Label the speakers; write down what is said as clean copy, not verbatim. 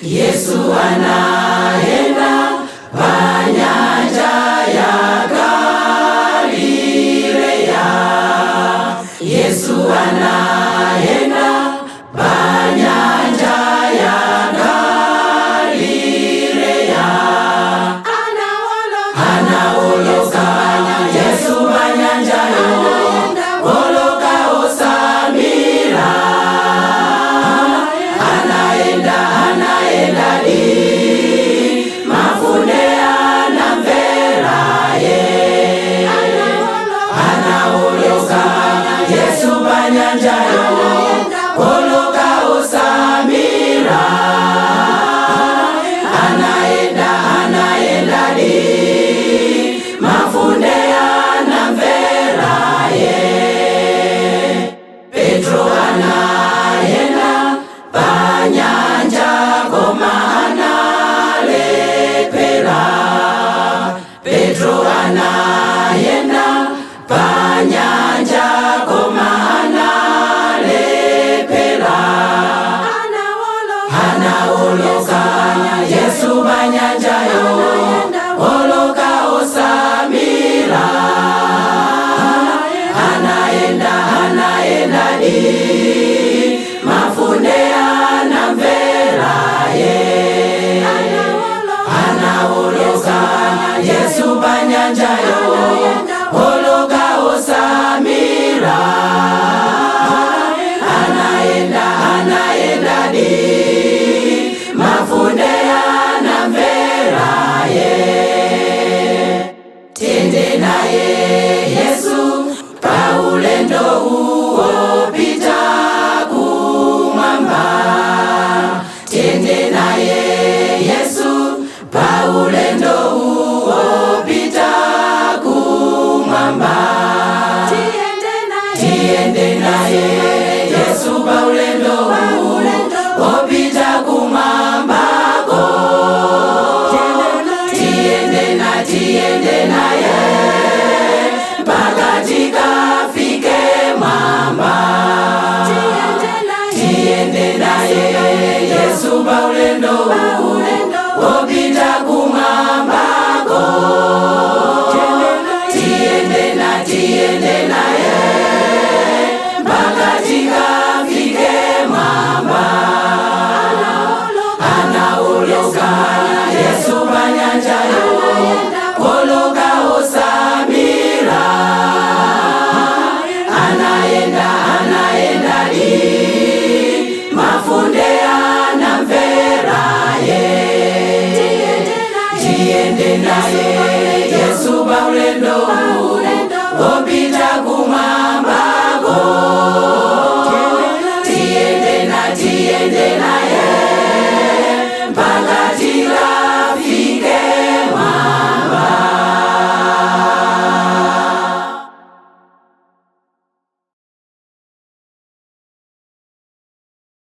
Speaker 1: Yesu anaenda panyanja ya Galilea. Yesu anaenda panyanja ya Galilea. Anaoloka Yesu panyanja yo, oloka osamira. Anaenda, anaenda di mafunde anamvera ye. Anaoloka Yesu panyanja yo, oloka osamira. Anaenda, anaenda di mafunde anamvera ye. Petro anaenda panyanja koma analepera. Petro anaenda panyanja koma analepera. Anaoloka Yesu panyanja yo, oloka osamira. Anaenda, anaenda di mafunde anamvera ye. Anaoloka Yesu panyanja yo, oloka osamira. Anaenda, anaenda di mafunde anamvera ye. Tende naye Yesu paulendo uopita kumwamba. Tende naye Yesu paulendo uopita kumwamba. Tiende naye Yesu paulendo uopita kumwambako. Tiende na, tiende naye mpaka tikafike mwamba. Tiende naye Yesu paulendo uopita kumwambako. Tiende na, tiende naye mpaka tikafike mwamba. Anaoloka Yesu panyanja yo, oloka osamira. Anaenda, anaenda di mafunde anamvera ye. Tiende naye Yesu paulendo